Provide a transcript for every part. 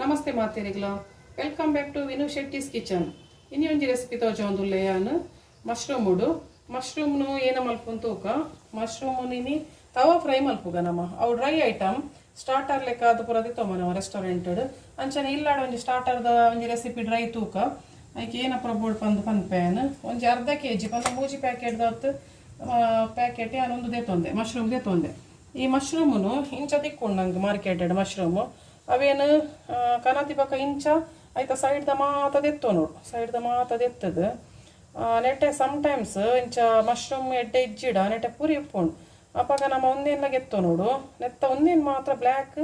Namaste ಮಾತೆರೆಗ್ಲ. Welcome back to Vinu Shetty's Kitchen. ಇನಿ ಒಂಜಿ recipe ತೋಜೊಂದುಲ್ಲೆ ಯಾನ್ ಮಶ್ರೂಮ್ ಉಡು. ಮಶ್ರೂಮ್ನು ಏನ ಮಲ್ಪುನ್ ತೂಕ. ಮಶ್ರೂಮ್ ಇನಿ ತವಾ ಫ್ರೈ ಮಲ್ಪುಗ ನಮ. ಅವು ಡ್ರೈ ಐಟಮ್, ಸ್ಟಾರ್ಟರ್ ಲೆಕ್ಕ ಅದು ಪೂರ ದಿತ್ತೊಮ್ಮ ನಮ್ಮ ರೆಸ್ಟೋರೆಂಟ್. ಅಂಚನೆ ಇಲ್ಲಾಡ ಒಂಜಿ ಸ್ಟಾರ್ಟರ್ದ ಒಂಜಿ ರೆಸಿಪಿ ಡ್ರೈ ತೂಕ. ಐಕೆ ಏನಪ್ಪ ಬೋಡ್ ಪಂದ್ ಪನ್ಪೇನ್. ಒಂಜಿ ಅರ್ಧ ಕೆಜಿ ಪಂಡ ಮೂಜಿ ಪ್ಯಾಕೆಟ್ ದತ್ತು ಪ್ಯಾಕೆಟ್ ಯಾನ್ ಒಂದು ದೇತೊಂದೆ, ಮಶ್ರೂಮ್ ದೇತೊಂದೆ. ಈ ಮಶ್ರೂಮ್ನು ಇಂಚ ತಿಕ್ಕೊಂಡು ನಂಗೆ ಮಾರ್ಕೆಟೆಡ್ ಮಶ್ರೂಮ್. ಅವೇನು ಕನತಿ ಬಕ ಇಂಚ ಐತ ಸೈಡ್ದ ಮಾತ ದೆತ್ತೋ ನೋಡು. ಸೈಡ್ದ ಮಾತ ದೆತ್ತದು ನೆಟ್ಟೆ ಸಮ್ಟೈಮ್ಸ್ ಇಂಚ ಮಶ್ರೂಮ್ ಎಡ್ಡೆ ಇಜ್ಜಿಡ ನೆಟ್ಟೆ ಪುರಿ ಉಪ್ಪುಂಡು. ಅಪಗ ನಮ್ಮ ಒಂದೇನ್ಲ ಗೆತ್ತೋ ನೋಡು. ನೆತ್ತ ಒಂದೇನು ಮಾತ್ರ ಬ್ಲ್ಯಾಕ್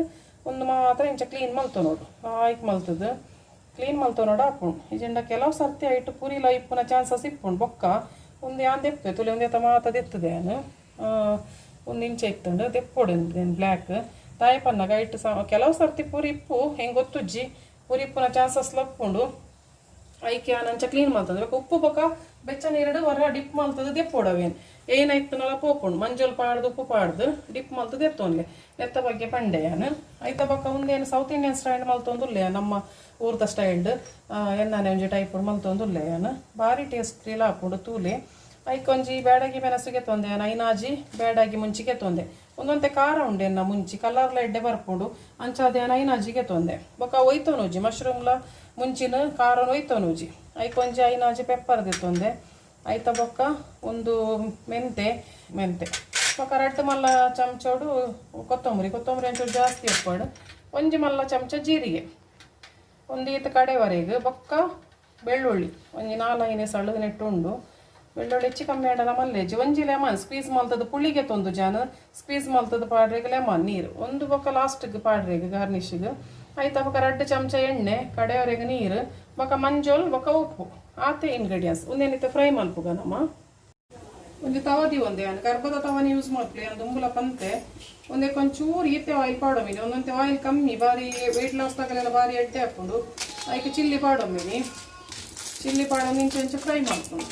ಒಂದು ಮಾತ್ರ ಇಂಚ ಕ್ಲೀನ್ ಮಲ್ತೋ ನೋಡು. ಆಯ್ಕೆ ಮಲ್ತದು ಕ್ಲೀನ್ ಮಲ್ತೋ ನೋಡು ಆಪುಂಡು. ಇಜೆಂಡ ಕೆಲವು ಸರ್ತಿ ಐಟು ಪುರಿಲ ಇಪ್ಪುನ ಚಾನ್ಸಸ್ ಇಪ್ಪುಂಡು. ಬೊಕ್ಕ ಒಂದು ಯಾನ್ ದೆಪ್ಪೆ ತುಲಿ ಒಂದೇತ ಮಾತ ದೆತ್ತದೆ ಯಾನ್. ಒಂದು ಇಂಚ ಇತ್ತುಂಡು ದೆಪ್ಪೊಡು ಬ್ಲ್ಯಾಕ್ ತಾಯಿ ಪನ್ನಗ ಐಟು ಸ ಕೆಲವು ಸರ್ತಿ ಪುರಿ ಇಪ್ಪು ಹೆಂಗೆ ಗೊತ್ತುಜ್ಜಿ, ಪುರಿ ಇಪ್ಪುನ ಚಾನ್ಸಸ್ ಲಪ್ಪುಂಡು. ಐಕೆ ಅಂಚ ಕ್ಲೀನ್ ಮಲ್ತದೆ. ಬೊಕ್ಕ ಉಪ್ಪು ಬೊಕ್ಕ ಬೆಚ್ಚ ನೀರುಡು ಹೊರ ಡಿಪ್ ಮಲ್ತದೆ ದೆಪ್ಪೊಡು. ಅವೇನು ಏನಾಯ್ತನಲ್ಲ ಪೋಪುಂಡು. ಮಂಜೊಲ್ ಪಾಡ್ದು ಉಪ್ಪು ಪಾಡ್ದು ಡಿಪ್ ಮಲ್ತದೆ ಎತ್ತೊನ್ಲೆ. ನೆತ್ತ ಬಗ್ಗೆ ಪಂಡೆ ಯಾನ್. ಐತ ಬೊಕ್ಕ ಉಂದೇನು ಸೌತ್ ಇಂಡಿಯನ್ ಸ್ಟೈಲ್ ಮಲ್ತೊಂದುಲ್ಲೆ. ನಮ್ಮ ಊರ್ದ ಸ್ಟೈಲ್ಡ್ ಎನ್ನಾನೆ ಒಂಜಿ ಟೈಪ್ ಮಲ್ತೊಂದುಲ್ಲೆ ಯಾನ್. ಬಾರಿ ಟೇಸ್ಟ್ ಇಲ್ಲ ಆಪುಂಡು, ತೂಲೆ. ಐಕೊಂಜಿ ಬ್ಯಾಡಗಿ ಮೆಣಸುಗೆ ತೊಂದೆ, ಐನಾಜಿ ಬ್ಯಾಡಗಿ ಮುಂಚಿಗೆ ತೊಂದೆ. ಒಂದೊಂತೆ ಖಾರ ಉಂಡೆ ಎನ್ನ ಮುಂಚಿ ಕಲರ್ಲ ಎಡ್ಡೆ ಬರ್ಪುಂಡು. ಅಂಚಾದೆ ಐನಾಜಿಗೆ ತೊಂದೆ. ಬೊಕ್ಕ ಒಯ್ತೊನುಜಿ ಮಶ್ರೂಮ್ಲ ಮುಂಚಿನ ಖಾರ ಒಯ್ತೊನುಜಿ. ಐಕೊಂಜಿ ಐನಾಜಿ ಪೆಪ್ಪರ್ ದೆತ್ತೊಂದೆ. ಐತ ಬೊಕ್ಕ ಒಂದು ಮೆಂತೆ ಮೆಂತೆ ಬೊಕ್ಕ ರಡ್ಡ್ ಮಲ್ಲ ಚಮಚೋಡು ಕೊತ್ತಂಬರಿ. ಕೊತ್ತಂಬರಿ ಒಂಚೂರು ಜಾಸ್ತಿ ಉಪ್ಪಡು. ಒಂಜಿ ಮಲ್ಲ ಚಮಚ ಜೀರಿಗೆ, ಒಂದು ಈತ ಕಡೆವರೆಗೆ. ಬೊಕ್ಕ ಬೆಳ್ಳುಳ್ಳಿ ಒಂಜಿ ನಾಲೈನೆ ಸಳ್ಳು ನೆಟ್ಟು ಉಂಡು. ಬೆಳ್ಳುಳ್ಳಿ ಹೆಚ್ಚು ಕಮ್ಮಿ ಆಡಲ ಮಲ್ಲೇಜಿ. ಒಂಜಿ ಲೆಮನ್ ಸ್ಕ್ವೀಸ್ ಮಲ್ತದ ಪುಳಿಗೆ ತೊಂದು ಜಾನ ಸ್ಕ್ವೀಸ್ ಮಲ್ತದ ಪಾಡ್ರೆಗ್ ಲೆಮನ್ ನೀರು ಒಂದು. ಬೊಕ್ಕ ಲಾಸ್ಟ್ಗೆ ಪಾಡ್ರೆಗ್ ಗಾರ್ನಿಷ್ಗೆ. ಆಯ್ತಾ? ಬೊಕ್ಕ ರಡ್ಡು ಚಮಚ ಎಣ್ಣೆ, ಕಡೆಯವರೆಗೆ ನೀರು, ಬೊಕ್ಕ ಮಂಜೋಲ್, ಬೊಕ್ಕ ಉಪ್ಪು. ಆತೆ ಇಂಗ್ರೀಡಿಯೆಂಟ್ಸ್. ಒಂದೇನಿತ್ತೆ ಫ್ರೈ ಮಲ್ಪುಗ ನಮ್ಮ. ಒಂಜಿ ತವದಿ ಒಂದೇ ಯಾನ್ ಕರ್ಬದ ತವನ ಯೂಸ್ ಮಲ್ಪಲೆ ಯಾನ್ ದುಂಬುಲ ಪಂತೆ. ಒಂದೇ ಒಂಚೂರು ಈತೆ ಆಯಿಲ್ ಪಾಡೊಮಿನಿ. ಒಂದೊಂತೆ ಆಯಿಲ್ ಕಮ್ಮಿ ಬಾರಿ ವೆಯ್ಟ್ ಲಾಸ್ ತಗಲೆಲ್ಲ ಬಾರಿ ಎಡ್ಡೆ ಹಾಕೊಂಡು. ಐಕೆ ಚಿಲ್ಲಿ ಪಾಡೊಮ್ಮಿನಿ. ಚಿಲ್ಲಿ ಪಾಡೊಂದು ಇಂಚ ಇಂಚ ಫ್ರೈ ಮಲ್ಪುಂಡು.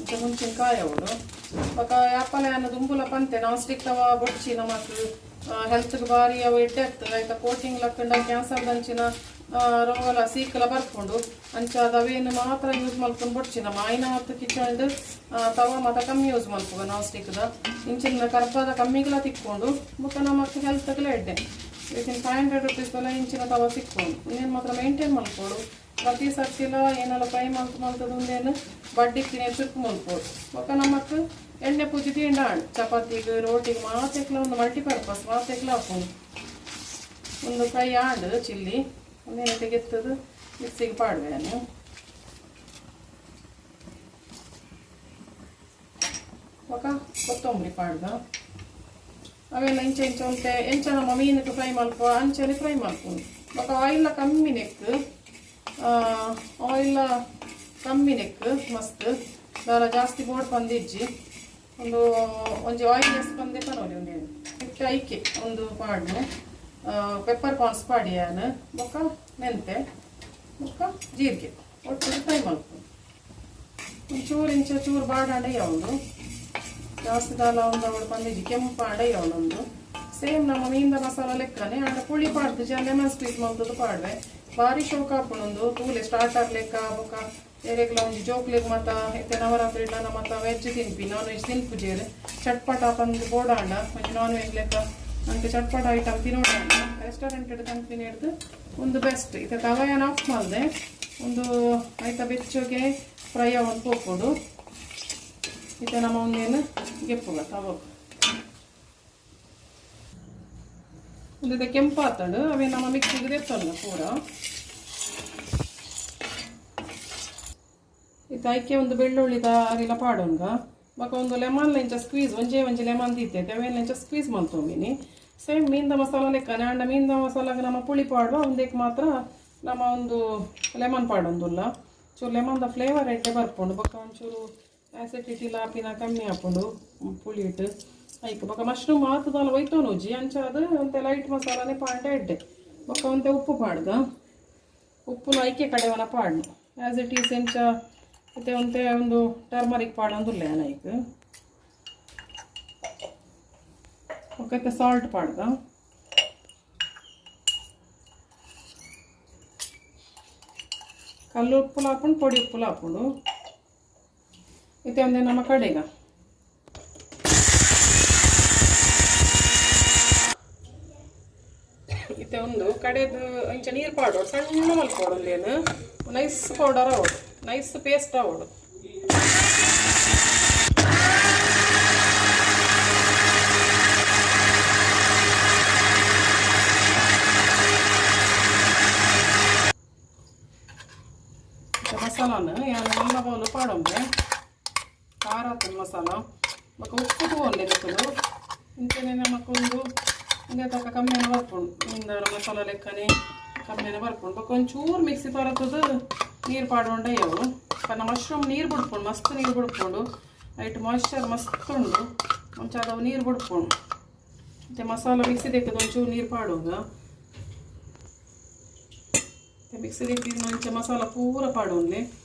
ಇಂಚ ಮುಂಚಿನ ಕಾಯವಳು. ಬೊಕ್ಕ ಯಾಪಲ ಯಾನ್ ದುಂಬುಲ ಪಂತೆ, ನಾನ್ ಸ್ಟಿಕ್ ತವ ಬೊಡ್ಚಿ, ನಮಕ್ ಹೆಲ್ತ್ಗೆ ಬಾರಿ ಅವು ಎಡ್ಡೆ ಆಗ್ತದೆ. ಆಯ್ತಾ? ಕೋಟಿಂಗ್ ಲಕ್ಕಂಡ ಕ್ಯಾನ್ಸರ್ ದಂಚಿನ ರೋಗಲ ಸೀಕಲ ಬರ್ಪುಂಡು. ಅಂಚ ಅವೇನು ಮಾತ್ರ ಯೂಸ್ ಮಲ್ಕೊಂಡು ಬೊಡ್ಚಿ. ನಮ್ಮ ಆಯ್ನ ಮತ್ತು ಕಿಚನ್ಡ್ ತವ ಮಾತ ಕಮ್ಮಿ ಯೂಸ್ ಮಲ್ಪುಗ ನಾನ್ ಸ್ಟಿಕ್ದ. ಇಂಚಿನ ಕರ್ಬದ ಕಮ್ಮಿಗ್ಲ ತಿಕ್ಕೊಂಡು. ಬೊಕ್ಕ ನಮಕ್ ಹೆಲ್ತ್ಗ್ಲ ಎಡ್ಡೆ. ವಿತಿನ್ ₹500 ಬಲ ಇಂಚಿನ ತವ ತಿಕ್ಕೊಂಡು. ಇನ್ನೇನು ಮಾತ್ರ ಮೇಂಟೈನ್ ಮಲ್ಪೊಡು. ಪ್ರತಿ ಸರ್ತಿಲ ಏನೆಲ್ಲ ಫ್ರೈ ಮಲ್ತು ಮಲ್ತದ ಒಂದೇನು ಬಡ್ಡಿಕ್ಕಿನ ಚುರುಕು ಮಲ್ಪೊಡು. ಬೊಕ್ಕ ನಮಕ್ ಎಣ್ಣೆ ಪೂಜಿ ತೀಂಡ ಆಂಡ್ ಚಪಾತಿಗೆ, ರೋಟಿಗೆ ಮಾತೆಕ್ಲ ಒಂದು ಮಲ್ಟಿಪರ್ಪಸ್ ಮಾತೆಕ್ಲ ಹಾಕೊಂಡು. ಒಂದು ಫ್ರೈ ಆಂಡ್ ಚಿಲ್ಲಿ ಒಂದೇನು ತೆಗೆತ್ತದು ಮಿಕ್ಸಿಗೆ ಪಾಡುವೆ ನಾನು. ಬೊಕ್ಕ ಕೊತ್ತಂಬರಿ ಪಾಡ್ದ. ಅವೆಲ್ಲ ಇಂಚ ಇಂಚ ಒಂತೆ ಎಂಚ ನಮ್ಮ ಮೀನುக்கு ಫ್ರೈ ಮಲ್ಪ ಅಂಚನೆ ಫ್ರೈ ಮಲ್ಪುನು. ಬೊಕ್ಕ ಆಯಿಲ್ಲ ಕಮ್ಮಿ ನೆಕ್, ಆಯಿಲ್ಲ ಕಮ್ಮಿ ನೆಕ್ ಮಸ್ತ್ ದಾಲ ಜಾಸ್ತಿ ಬೋಡ್ ಪಂದಿಜ್ಜಿ. ಒಂದು ಒಂಜಿ ಆಯಿಲ್ ಎಸ್ ಪಂದೆ ಪನೋಲಿ. ಒಂದು ಇತ್ತೆ ಐಕೆ ಒಂದು ಪಾಡ್ನು ಪೆಪ್ಪರ್ ಕಾರ್ನ್ಸ್ ಪಾಡಿಯಾನ. ಬೊಕ್ಕ ಮೆಂತೆ, ಬೊಕ್ಕ ಜೀರಿಗೆ ಒಟ್ಟು ಫ್ರೈ ಮಲ್ಪು. ಒಂಚೂರು ಇಂಚ ಚೂರು ಬಾಡಾಂಡ ಯಾವುದು ಜಾಸ್ತಿ ದಾಲ ಒಂದು ಅವಳು ಪಂದಿಜ್ಜಿ. ಕೆಂಪಾಂಡ ಯಾವಳೊಂದು ಸೇಮ್ ನಮ್ಮ ಮೀನ್ದ ಮಸಾಲ ಲೆಕ್ಕನೆ. ಆಂಡ ಪುಳಿ ಪಾಡ್ದು ಜ ಲೆಮನ್ ಸ್ಕ್ವೀಸ್ ಮಲ್ತದ್ದು ಪಾಡ್ವೆ. ಬಾರಿ ಶೋಕ ಆಪುಂಡು ತೂಲೆ. ಸ್ಟಾರ್ಟರ್ ಲೆಕ್ಕ. ಬೊಕ್ಕ ಏರೆಗ್ಲ ಒಂಜಿ ಜೋಕ್ಲೆಗ್ ಮಾತ ಇತ್ತೆ ನವರಾತ್ರಿ ಇಡ್ಲ ಮಾತ ವೆಜ್ ತಿನ್ಪಿ, ನಾನ್ ವೆಜ್ ತಿನ್ಪುಜೇರು. ಚಟ್ಪಟ ಪಂದ್ ಬೋಡಾಂಡ ಒಂಜಿ ನಾನ್ ವೆಜ್ ಲೆಕ್ಕ ಅಂಕ ಚಟ್ಪಟ ಐಟಮ್ ತಿನ್ನೋಡಾಂಡ ರೆಸ್ಟೋರೆಂಟ್ ಕಂಪನಿ ಹಿಡ್ದು ಒಂದು ಬೆಸ್ಟ್. ಇತ್ತೆ ತವಯನ ಆಫ್ ಮಲ್ದೆ. ಒಂದು ಆಯ್ತಾ ಬೆಚ್ಚಗೆ ಫ್ರೈ ಅವನ್ ಪೋಪೊಡು. ಇತ್ತೆ ನಮ್ಮ ಒಂದೇನು ಗೆಪ್ಪುಗ ತವಕ್. ಒಂದು ಕೆಂಪಾತಂಡು. ಅವೇ ನಮ್ಮ ಮಿಕ್ಸಿಗೆ ದೆತ್ತೊಲ್ಲ ಪೂರ. ಇತ್ತೆ ಐಕೆ ಒಂದು ಬೆಳ್ಳುಳ್ಳಿದ ಅರಿಲ ಪಾಡೊಂಗ. ಬೊಕ ಒಂದು ಲೆಮನ್ ಇಂಚ ಸ್ಕ್ವೀಸ್, ಒಂಜೇ ಒಂಜಿ ಲೆಮನ್ ದೀತೆ ಅವೇನ್ ಇಂಚ ಸ್ಕ್ವೀಸ್ ಮಲ್ತೊಂಬಿನಿ. ಸೇಮ್ ಮೀನ್ದ ಮಸಾಲ ಲೆಕ್ಕನೆ. ಆಂಡ ಮೀನ್ದ ಮಸಾಲಾಗ ನಮ್ಮ ಪುಳಿ ಪಾಡುವ, ಒಂದೇಕ್ ಮಾತ್ರ ನಮ್ಮ ಒಂದು ಲೆಮನ್ ಪಾಡೊಂದುಲ್ಲ. ಚೂರು ಲೆಮನ್ದ ಫ್ಲೇವರ್ ಎಡ್ಡೆ ಬರ್ಪುಂಡು. ಬೊಕ್ಕ ಒಂಚೂರು ಆಸಿಡಿಟಿ ಲಾಪಿನ ಕಮ್ಮಿ ಆಪುಂಡು ಪುಳಿ ಇಟ್ಟು ಐಕ್. ಬೊಕ್ಕ ಮಶ್ರೂಮ್ ಆತದಲ್ಲ ಒಯ್ತೊನುಜಿ. ಅಂಚ ಅದು ಒಂತೆ ಲೈಟ್ ಮಸಾಲಾನೆ ಪಾಂಡೆ ಎಡ್ಡೆ. ಬೊಕ್ಕ ಒಂತೆ ಉಪ್ಪು ಪಾಡ್ದ. ಉಪ್ಪುನು ಐಕೆ ಕಡೆವನ ಪಾಡ್ನು. ಆ್ಯಸ್ it is ಎಂಚ ಇತ್ತೆ ಒಂತೆ ಒಂದು ಟರ್ಮರಿಕ್ ಪಾಡೊಂದುಲ್ಲೆ ಐಕ್. ಬೊಕ್ಕ ಇತ್ತೆ ಸಾಲ್ಟ್ ಪಾಡ್ದ. ಕಲ್ಲು ಉಪ್ಪುಲ ಹಾಕೊಂಡು ಪೊಡಿ ಉಪ್ಪುಲ ಹಾಕೊಂಡು ಇತ್ತೆ ಒಂದೇ ನಮ್ಮ ಕಡೆಗ ಇತ್ತೆ ಒಂದು ಕಡೆದು ಇಂಚ ನೀರು ಪಾಡೋಡು ಸಣ್ಣ ಮಲ್ಪೋಡು ನೈಸ್ ಪೌಡರ್ ಆವಡು ನೈಸ್ ಪೇಸ್ಟ್ ಆವಡು. ಮಸಾಲಾನ ಯಾನ್ ಮಲ್ಲ ಬೌಲು ಪಾಡೊಂಬೆ ಖಾರ ಆತನ ಮಸಾಲ ಬೊಕ ಉಪ್ಪು ತೂವೊಂದೆ ನಿಕುಲು ಇಂಚನೆ ನಮಕೊಂದು ಇಂದೆ ತಕ್ಕ ಕಮ್ಮಿನ ಬರ್ಪುಂಡು ಇಂದಾರ ಮಸಾಲ ಲೆಕ್ಕನೆ ಕಮ್ಮಿನ ಬರ್ಪುಂಡು. ಬೊಕ ಒಂಚೂರು ಮಿಕ್ಸಿ ಪರತದು ನೀರು ಪಾಡೊಂಡೆ ಅವು ಪನ್ನ ಮಶ್ರೂಮ್ ನೀರು ಬಿಡ್ಪುಂಡು ಮಸ್ತ್ ನೀರು ಬಿಡ್ಪುಂಡು ಐಟ್ ಮಾಯ್ಶ್ಚರ್ ಮಸ್ತ್ ಉಂಡು ಒಂಚಾದವು ನೀರು ಬಿಡ್ಪುಂಡು. ಮತ್ತು ಮಸಾಲ ಮಿಕ್ಸಿ ದೆಕ್ಕದ ಒಂಚೂರು ನೀರು ಪಾಡುಗ ಮಿಕ್ಸಿ ದೆಕ್ಕಿದ ಒಂಚ ಮಸಾಲ ಪೂರ ಪಾಡೊನ್ಲೆ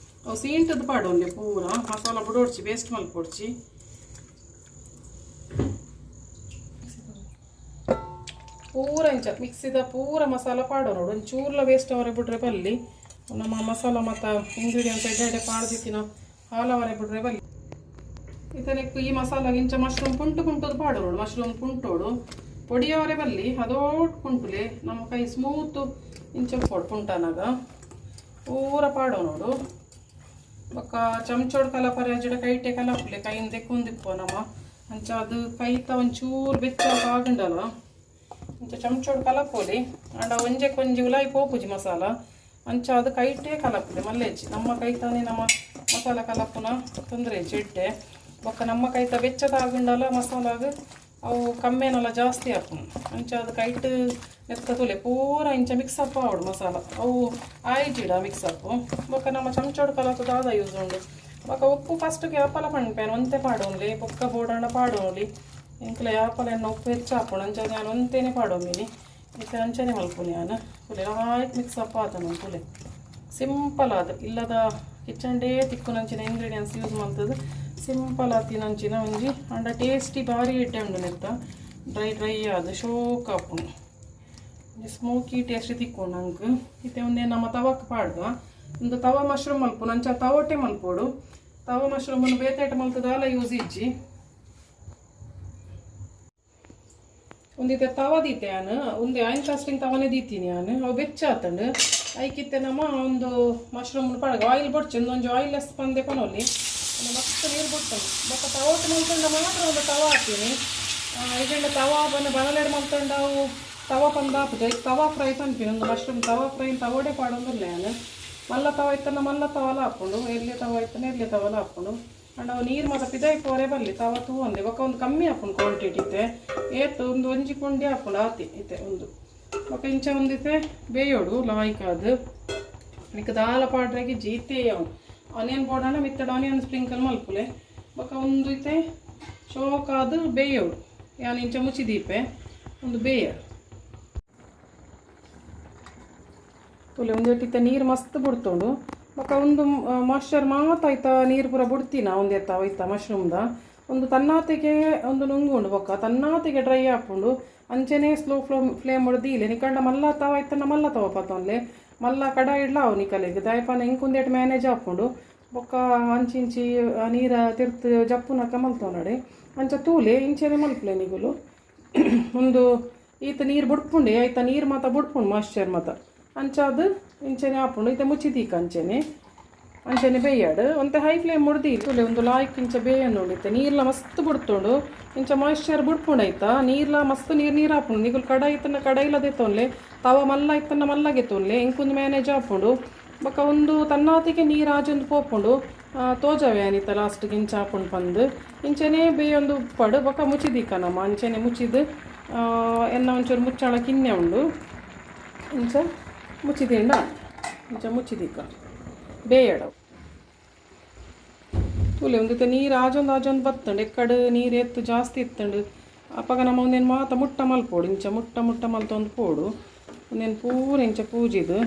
ಅವು ಸೀಂಟದ ಪಾಡೊನ್ಲೆ ಪೂರ ಮಸಾಲ ಬುಡೋಡ್ಚಿ ವೇಸ್ಟ್ ಮಲ್ಪೊಡ್ಚಿ ಪೂರ ಇಂಚ ಮಿಕ್ಸಿದ ಪೂರ ಮಸಾಲ ಪಾಡೋನು ಒಂಚೂರ್ಲ ವೇಸ್ಟ್ ಅವರೆ ಬಿಡ್ರೆ ಬಲ್ಲಿ ನಮ್ಮ ಮಸಾಲ ಮತ್ತು ಇಂಗ್ರೀಡಿಯೆಂಟ್ಸ್ ಎಡ್ಡೆ ಎಡ್ಡೆ ಪಾಡ್ದಿತ್ತಿನ ಹಾಲವರೆ ಬಿಡ್ರೆ ಬಲ್ಲಿ. ಇತನೆಕ್ಕು ಈ ಮಸಾಲ ಇಂಚ ಮಶ್ರೂಮ್ ಪುಂಟು ಪುಂಟುದು ಪಾಡೋಡು ಮಶ್ರೂಮ್ ಪುಂಟೋಡು ಪೊಡಿಯವರೆ ಬಲ್ಲಿ ಅದೋಟ್ ಪುಂಟುಲೆ ನಮ್ಮ ಕೈ ಸ್ಮೂತು ಇಂಚ ಪೊಡ್ ಪುಂಟನಾಗ ಪೂರ ಪಾಡೋ ನೋಡು. ಬೊಕ್ಕ ಚಮಚೋಡು ಕಲಪರೆ ಅಜ್ಜಡ ಕೈಟೆ ಕಲಪುಲೆ ಕೈಯಿಂದ ದೆಕ್ಕೊಂದಿಪ್ಪೋ ನಮ್ಮ ಅಂಚ ಅದು ಕೈತ ಒಂಚೂರು ಬೆಚ್ಚ ಆಗಂಡಲ್ಲ ಅಂಚ ಚಮಚೋಡು ಕಲಪೋಲಿ ಅಂಡ ಒಂಜೆ ಕೊಂಜಿ ಉಲಾಯಿ ಪೋಪುಜಿ ಮಸಾಲ ಅಂಚ ಅದು ಕೈಟೇ ಕಲಪುಲೆ ಮಲ್ಲೆಜ್ಜಿ ನಮ್ಮ ಕೈತಾನೆ ನಮ್ಮ ಮಸಾಲ ಕಲಪುನ ತೊಂದರೆ ಎಡ್ಡೆ. ಬೊಕ್ಕ ನಮ್ಮ ಕೈತ ಬೆಚ್ಚದ ಆಗಂಡಲ ಮಸಾಲಾಗ ಅವು ಕಮ್ಮೇನಲ್ಲ ಜಾಸ್ತಿ ಆಪುಂಡು ಅಂಚ ಅದು ಕೈಟ್ ನೆತ್ತ ತುಲೆ ಪೂರ ಇಂಚ ಮಿಕ್ಸ್ ಅಪ್ ಆವಡು ಮಸಾಲ ಅವು ಆಯ್ಜಿಡ ಮಿಕ್ಸ್ ಅಪ್. ಬೊಕ್ಕ ನಮ್ಮ ಚಮಚೋಡು ಕಲಪು ದಾದ ಯೂಸ್ ಉಂಡು. ಬೊಕ್ಕ ಉಪ್ಪು ಫಸ್ಟ್ಗೆ ಯಾಪಲ ಪಣ್ಪೇನು ಒಂತೆ ಪಾಡೋನ್ಲಿ ಬೊಕ್ಕ ಬೋಡಾಂಡ ಪಾಡೋನ್ಲಿ ಎಂಕಲ ಯಾಪಲ ಎನ್ನ ಉಪ್ಪು ಹೆಚ್ಚಾಪುಂಡು ಅಂಚ ನಾನು ಒಂತೇನೆ ಪಾಡೊಂಬಿನಿ ಇತ್ತೆ ಅಂಚನೆ ಮಲ್ಪುನಿ ಯಾನ್ ತುಲೆ ಲಾಯ್ಕ್ ಮಿಕ್ಸ್ ಅಪ್ ಆತನ ತುಲೆ ಸಿಂಪಲ್ ಆದ್ ಇಲ್ಲದ ಕಿಚನ್ ಡೇ ತಿಕ್ಕುನಂಚಿನ ಇಂಗ್ರೀಡಿಯೆಂಟ್ಸ್ ಯೂಸ್ ಮಲ್ತದು ಸಿಂಪಲ್ ಆತಿನಂಚಿನ ಒಂಜಿ ಅಂಡ ಟೇಸ್ಟಿ ಬಾರಿ ಎಡ್ಡೆ ಉಂಡು ನೆತ್ತ ಡ್ರೈ ಡ್ರೈ ಆದ್ ಶೋಕ್ ಆಪುಂಡು ಒಂಜಿ ಸ್ಮೋಕಿ ಟೇಸ್ಟ್ ತಿಕ್ಕೊಂಡು ಅಂಕ್. ಇತ್ತೆ ಒಂದೇ ನಮ್ಮ ತವಕ್ ಪಾಡ್ದ ಒಂದು ತವ ಮಶ್ರೂಮ್ ಮಲ್ಪುನು ಅಂಚ ತವಟೆ ಮಲ್ಪೊಡು ತವ ಮಶ್ರೂಮನ್ನು ಬೇತೆ ಮಲ್ತದಾಲ ಯೂಸ್ ಇಜ್ಜಿ. ಒಂದಿತ್ತೆ ತವ ದೀತೆ ಯಾನ್ ಒಂದೇ ಆಯಿಲ್ ಕಾಸ್ಟಿಂಗ್ ತವನೇ ದೀತೀನಿ ಯಾನ್ ಅವು ಬೆಚ್ಚ ಆತಂಡು ಐಕಿತ್ತೆ ನಮ್ಮ ಒಂದು ಮಶ್ರೂಮ್ ಪಾಡಗ ಆಯಿಲ್ ಬೊಡ್ಚಿ ಒಂದೊಂಜಿ ಆಯಿಲ್ ಲೆಸ್ ಪಂದೆ ಪನೊಲಿ ಮಸ್ತ್ ನೀರು ಬೊಡ್ತಂಡು. ಬೊಕ್ಕ ತವಟ್ ಮಲ್ತಂಡ ಮಾತ್ರ ಒಂದು ತವ ಹಾಕ್ತೀನಿ ಈಗಂಡ ತವ ಬನ್ನ ಬನಲೆಡ್ ಮಲ್ತಂಡ ಅವು ತವ ಪಂದ ಆಪುಜಿ ಐಕ್ ತವಾ ಫ್ರೈ ಪನ್ಪಿನಿ ಒಂದು ಮಶ್ರೂಮ್ ತವಾ ಫ್ರೈ ತವಡೆ ಪಾಡೊಂದುಲ್ಲೆ ಯಾನ್ ಮಲ್ಲ ತವ ಇತ್ತಂಡ ಮಲ್ಲ ತವಲ ಹಾಪುಂಡು ಎಲ್ಯ ತವ ಇತ್ತಂಡ ಎಲ್ಯ ತವಲ ಹಾಪುಂಡು ಅಂಡ ಅವು ನೀರು ಮಾತ ಪಿದಾಯಿ ಪೋರೆ ಬಲ್ಲಿ ತವ ತೂವೊಂದೆ ಬೊಕ್ಕ ಒಂದು ಕಮ್ಮಿ ಆಪುಂಡು ಕ್ವಾಂಟಿಟಿ ಇತ್ತೆ ಏತ್ ಒಂದು ಒಂಜಿ ಪುಂಡಿ ಆಪುಂಡು ಆತಿ ಇತ್ತೆ ಒಂದು ಬೊಕ್ಕ ಇಂಚ ಒಂದಿತ್ತೆ ಬೇಯೋಡು ಲಾಯ್ಕಾದ್ ನಿಕ್ ದಾಲ ಪಾಡ್ರೆಗೆ ಜೀತೆ ಅವು ಆನಿಯನ್ ಬೋಡಾಂಡ ಮಿತ್ತಡ ಆನಿಯನ್ ಸ್ಪ್ರಿಂಕಲ್ ಮಲ್ಪುಲೆ ಬೊಕ್ಕ ಒಂದು ಇತ್ತೆ ಶೋಕಾದ್ ಬೇಯೋಡು ಯಾನ್ ಇಂಚ ಮುಚ್ಚಿ ದೀಪೆ ಒಂದು ಬೇಯ ತುಲೆ ಒಂದೆಟ್ಟಿತ್ತ ನೀರು ಮಸ್ತ್ ಬುಡ್ತುಂಡು. ಬೊಕ್ಕ ಒಂದು ಮಾಯ್ಶ್ಚರ್ ಮಾತ ಐತ ನೀರು ಪೂರ ಬುಡ್ತಿನ ಒಂದೆತ್ತ ಐತ ಮಶ್ರೂಮ್ದ ಒಂದು ತನ್ನಾತಿಗೆ ಒಂದು ನುಂಗು ಉಂಡು ಬೊಕ್ಕ ತನ್ನಾತಿಗೆ ಡ್ರೈ ಆಪುಂಡು ಅಂಚನೆ ಸ್ಲೋ ಫ್ಲೇಮ್ ದೀಲೆ ನಿಕಂಡ ಮಲ್ಲ ತವ ಐತನ ಮಲ್ಲ ತವ ಪತ್ತೊನ್ಲೆ ಮಲ್ಲ ಕಡಾಯಿ ಇಡ್ಲ ಅವು ನಿಕಲೆಗ್ ದಾಯಪಾನ ಇಂಕೊಂದೇಟ್ ಮ್ಯಾನೇಜ್ ಆಪುಂಡು. ಬೊಕ್ಕ ಅಂಚಿಂಚಿ ನೀರ ತಿರ್ತ್ ಜಪ್ಪುನಕ ಮಲ್ತೊನಡೆ ಅಂಚ ತೂಲೆ ಇಂಚನೆ ಮಲ್ಪುಲೆ ನಿಗುಲು ಒಂದು ಈತ ನೀರು ಬುಡ್ಪುಂಡೆ ಐತ ನೀರು ಮಾತ ಬುಡ್ಪುಂಡು ಮಾಯ್ಶ್ಚರ್ ಮಾತ ಅಂಚ ಅದು ಇಂಚನೆ ಆಪುಂಡು ಇತ್ತೆ ಮುಚ್ಚಿದೀಕ ಅಂಚನೆ ಅಂಚನೆ ಬೇಯಾಡು ಒಂತೆ ಹೈ ಫ್ಲೇಮ್ ಮುಡ್ದಿ ತುಲೆ ಒಂದು ಲಾಯ್ಕ್ ಇಂಚ ಬೇಯನ್ನು ಇತ್ತೆ ನೀರ್ಲ ಮಸ್ತ್ ಬುಡ್ತುಂಡು ಇಂಚ ಮಾಯ್ಶ್ಚರ್ ಬುಡ್ಪುಂಡು ಐತ ನೀರ್ಲ ಮಸ್ತ್ ನೀರು ನೀರು ಆಪುಂಡು ನಿಗುಲು ಕಡಾಯಿ ಇತ್ತಂಡ ಕಡಾಯಿಲ ದೆತ್ತೊನ್ಲೆ ತವ ಮಲ್ಲ ಇತ್ತಂಡ ಮಲ್ಲಗೆ ಇಂಕೊಂದು ಮ್ಯಾನೇಜ್ ಆಪುಂಡು. ಬೊಕ್ಕ ಒಂದು ತನ್ನಾತಿಗೆ ನೀರು ಆಜೊಂದು ಪೋಪುಂಡು ತೋಜವೆ ಅನಿತ ಲಾಸ್ಟ್ಗೆ ಇಂಚ ಆಪುಂಡು ಪಂದ್ ಇಂಚನೆ ಬೇಯೊಂದು ಉಪ್ಪಡು ಬೊಕ್ಕ ಮುಚ್ಚಿದೀಕ ನಮ್ಮ ಅಂಚನೆ ಮುಚ್ಚಿದ್ದು ಎನ್ನ ಒಂಚೂರು ಮುಚ್ಚಾಳ ಕಿನ್ನೆ ಉಂಡು ಇಂಚ ಮುಚ್ಚಿದಿಂಡ ಇಂಚ ಮುಚ್ಚಿದೀಕ ಬೇಯಡವು ತೂಲೆ ಒಂದಿತ್ತೆ ನೀರು ಆಜೊಂದು ಆಜೊಂದು ಬತ್ತಂಡು ಎಕ್ಕಡು ನೀರು ಎತ್ತು ಜಾಸ್ತಿ ಇತ್ತಂಡು ಅಪಗ ನಮ್ಮ ಒಂದೇನು ಮಾತ ಮುಟ್ಟ ಮಲ್ಪೋಡು ಇಂಚ ಮುಟ್ಟ ಮುಟ್ಟ ಮಲ್ತೊಂದು ಪೋಡು ಒಂದೇನು ಪೂರ ಇಂಚ ಪೂಜಿದು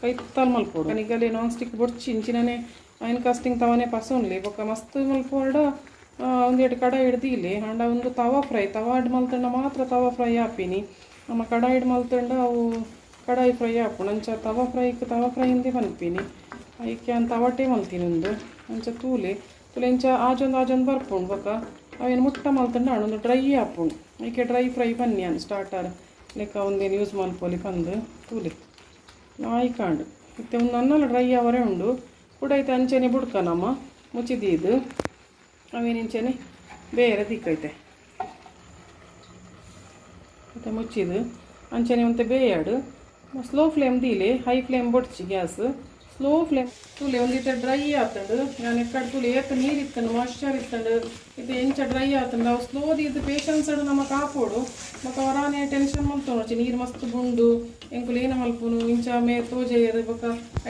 ಕೈತಲ್ ಮಲ್ಪೋಡು ನಿಗಲಿ ನಾನ್ ಸ್ಟಿಕ್ ಬೊಡ್ಚಿ ಇಂಚಿನನೆ ಐನ್ ಕಾಸ್ಟಿಂಗ್ ತವನೆ ಪಸೊನ್ಲಿ ಬೊಕ್ಕ ಮಸ್ತ್ ಮಲ್ಪೋಡ ಒಂದೆರಡು ಕಡಾಯಿ ಹಿಡ್ದಿಲ್ಲಿ ಅಂಡ ಒಂದು ತವಾ ಫ್ರೈ ತವಾ ಮಲ್ತಂಡ ಮಾತ್ರ ತವಾ ಫ್ರೈ ಆಪಿನಿ ನಮ್ಮ ಕಡಾಯಿಡ್ ಮಲ್ತಂಡ ಅವು ಕಡಾಯಿ ಫ್ರೈ ಆಪುಂಡು. ಅಂಚ ತವ ಫ್ರೈ, ತವ ಫ್ರೈ ಇಂದೇ ಪನ್ಪಿನಿ. ಐಕೆ ಯಾನ್ ತವಟೇ ಮಲ್ತೀನಿ ಉಂದು. ಅಂಚ ತೂಲೆ ತೂಲೆ, ಇಂಚ ಆಜೊಂದು ಆಜೊಂದು ಬರ್ಪುಂಡು. ಬೊಕ ಅವೇನು ಮುಟ್ಟ ಮಲ್ತಂಡ ಒಂದು ಡ್ರೈ ಆಪುಂಡು. ಐಕೆ ಡ್ರೈ ಫ್ರೈ ಪನ್ನಿ ಯಾನ್. ಸ್ಟಾರ್ಟರ್ ಲೆಕ್ಕ ಒಂದೇನು ಯೂಸ್ ಮಲ್ಪೊಲಿ ಪಂದು. ತೂಲೆ, ಲಾಯ್ಕಾಂಡು. ಇತ್ತೆ ಒಂದು ನನ್ನಲ ಡ್ರೈ ಅವರೇ ಉಂಡು ಕೂಡ. ಐತೆ ಅಂಚೆನೆ ಬುಡ್ಕ ನಮ್ಮ ಮುಚ್ಚಿದೀದು ಅವೇನು ಇಂಚೆನೆ ಬೇರೆ ದಿಕ್ಕೈತೆ. ಮತ್ತೆ ಮುಚ್ಚಿದು ಅಂಚೆನೆ ಒಂತೆ ಬೇಯಾಡು. ಸ್ಲೋ ಫ್ಲೇಮ್ ದೀಲೆ, ಹೈ ಫ್ಲೇಮ್ ಬೊಡ್ಚಿ, ಗ್ಯಾಸ್ ಸ್ಲೋ ಫ್ಲೇಮ್. ತೂಲೆ, ಒಂದಿತ್ತೆ ಡ್ರೈ ಆತಂಡು. ನಾನು ಎಕ್ಕಡ್ ತೂಲೆ, ಏತ್ ನೀರು ಇತ್ತಂಡು, ಮಾಯ್ಶ್ಚರ್ ಇತ್ತಂಡು. ಇದು ಎಂಚ ಡ್ರೈ ಆತಂಡು. ಅವು ಸ್ಲೋ ದೀದು ಪೇಷನ್ಸ್ ನಮ್ಮ ಕಾಪೋಡು. ಬೊಕ ವರಾನೆ ಟೆನ್ಷನ್ ಮಲ್ತೊನೊಚಿ, ನೀರು ಮಸ್ತ್ ಬುಂಡು, ಎಂಕುಲು ಏನ ಮಲ್ಪುನು, ಇಂಚ ಮೇ ತೋಜೆಯರು, ಬೊಕ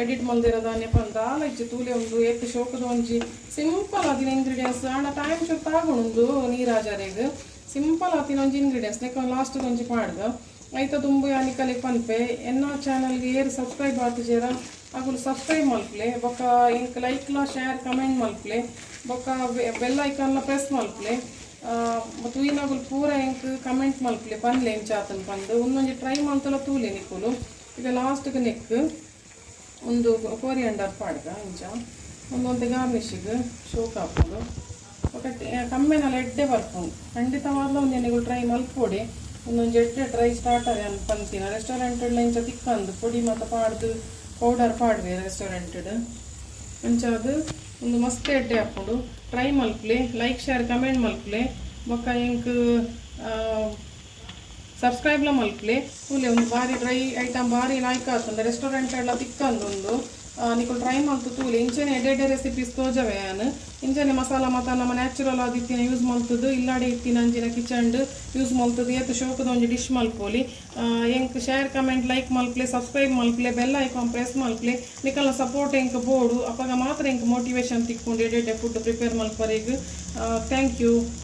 ಎಡಿಟ್ ಮಲ್ದಿರ ದಾನ್ಯ ಪಂದ ದಾಲ ಇಜ್ಜಿ. ತೂಲೆ, ಒಂದು ಏತ್ ಶೋಕದ ಒಂಜಿ ಸಿಂಪಲ್ ಆದಿನ ಇಂಗ್ರೀಡಿಯೆಂಟ್ಸ್. ಆಂಡ ಟೈಮ್ ಚೂರು ತಾಗುಂಡು ನೀರಾಜಾರೆಗ್. ಸಿಂಪಲ್ ಆತಿನ ಒಂಜಿ ಇಂಗ್ರೀಡಿಯೆಂಟ್ಸ್ ನೆಕ್ ಲಾಸ್ಟ್ ಒಂಜಿ ಪಾಡ್ದ. ಐತ ದುಂಬು ಯಾನಿಕಲೆಗ್ ಪನ್ಪೆ, ಎನ್ನ ಚಾನಲ್ಗೆ ಏರ್ ಸಬ್ಸ್ಕ್ರೈಬ್ ಆತಿಜೆರ ಅಗುಲು ಸಬ್ಸ್ಕ್ರೈಬ್ ಮಲ್ಪಲೆ. ಬೊಕ್ಕ ಎಂಕ್ ಲೈಕ್ಲ, ಶೇರ್, ಕಮೆಂಟ್ ಮಲ್ಪಲೆ. ಬೊಕ್ಕ ಬೆಲ್ ಐಕಾನ್ಲ ಪ್ರೆಸ್ ಮಲ್ಪಲೆ. ತೂಯಿನಗುಲು ಪೂರ ಎಂಕ್ ಕಮೆಂಟ್ ಮಲ್ಪಲೆ, ಪನ್ಲೆ ಎಂಚ ಆತನ್ ಪಂದ್. ಒಂದೊಂಜಿ ಟ್ರೈ ಮಲ್ತಲ ತೂಲೆ ನಿಕುಲು. ಈಗ ಲಾಸ್ಟ್ಗೆ ನೆಕ್ ಒಂದು ಕೋರಿಯಂಡರ್ ಪಾಡ್ಗ. ಇಂಚ ಒಂದೊಂದು ಗಾರ್ನಿಶಿಗೆ ಶೋಕ್ ಆಪುಂಡು. ಬೊಕ ಕಮ್ಮೆನಲ ಎಡ್ಡೆ ಬರ್ಪುಂಡು. ಖಂಡಿತವಾದ್ಲ ಒಂದು ನಿಕುಲು ಟ್ರೈ ಮಲ್ಪೊಡೆ. ಒಂದೊಂಜಿ ಎಡ್ಡೆ ಡ್ರೈ ಸ್ಟಾರ್ಟರ್ ಯಾನ್ ಪಂತಿನ. ರೆಸ್ಟೋರೆಂಟ್ ಇಂಚ ತಿಕ್ಕಂದು, ಪೊಡಿ ಮಾತ ಪಾಡ್ದು ಪೌಡರ್ ಪಾಡ್ವೆ ರೆಸ್ಟೋರೆಂಟ್. ಅಂಚಾದ್ ಒಂದು ಮಸ್ತ್ ಎಡ್ಡೆ ಆಪುಂಡು. ಟ್ರೈ ಮಲ್ಪಲೆ, ಲೈಕ್, ಶೇರ್, ಕಮೆಂಟ್ ಮಲ್ಪಲೆ. ಬೊಕ್ಕ ಎಂಕ್ ಸಬ್ಸ್ಕ್ರೈಬ್ಲ ಮಲ್ಪಲೆ. ತೂಲೆ, ಒಂದು ಬಾರಿ ಡ್ರೈ ಐಟಮ್, ಬಾರಿ ಲಾಯ್ಕ್ ಆತಂದ. ರೆಸ್ಟೋರೆಂಟ್ ಎಲ್ಲ ತಿಕ್ಕಂದು ಒಂದು. ನಿಕುಲು ಟ್ರೈ ಮಲ್ತು ತೂಲೆ. ಇಂಚೆನೆ ಎಡ್ಡೆ ಎಡ್ಡೆ ರೆಸಿಪೀಸ್ ತೋಜವೆ ಯಾನ್. ಇಂಚೆನೆ ಮಸಾಲ ಮಾತ ನಮ್ಮ ನ್ಯಾಚುರಲ್ ಆದಿತ್ತಿನ ಯೂಸ್ ಮಲ್ತದು, ಇಲ್ಲಾಡೆ ಇತ್ತಿನ ಅಂಚಿನ ಕಿಚನ್ಡ್ ಯೂಸ್ ಮಲ್ತದು ಏತ್ ಶೋಕದ ಒಂಜಿ ಡಿಶ್ ಮಲ್ಪೊಲಿ. ಎಂಕ್ ಶೇರ್, ಕಮೆಂಟ್, ಲೈಕ್ ಮಲ್ಪಲೆ, ಸಬ್ಸ್ಕ್ರೈಬ್ ಮಲ್ಪಲೆ, ಬೆಲ್ ಐಕಾನ್ ಪ್ರೆಸ್ ಮಲ್ಪಲೆ. ನಿಕಲ್ನ ಸಪೋರ್ಟ್ ಎಂಕ್ ಬೋಡು. ಅಪಗ ಮಾತ್ರ ಎಂಕ್ ಮೋಟಿವೇಶನ್ ತಿಕ್ಕೊಂಡು ಎಡ್ಡೆ ಎಡ್ಡೆ ಫುಡ್ ಪ್ರಿಪೇರ್ ಮಲ್ಪರೆಗ್. Thank you.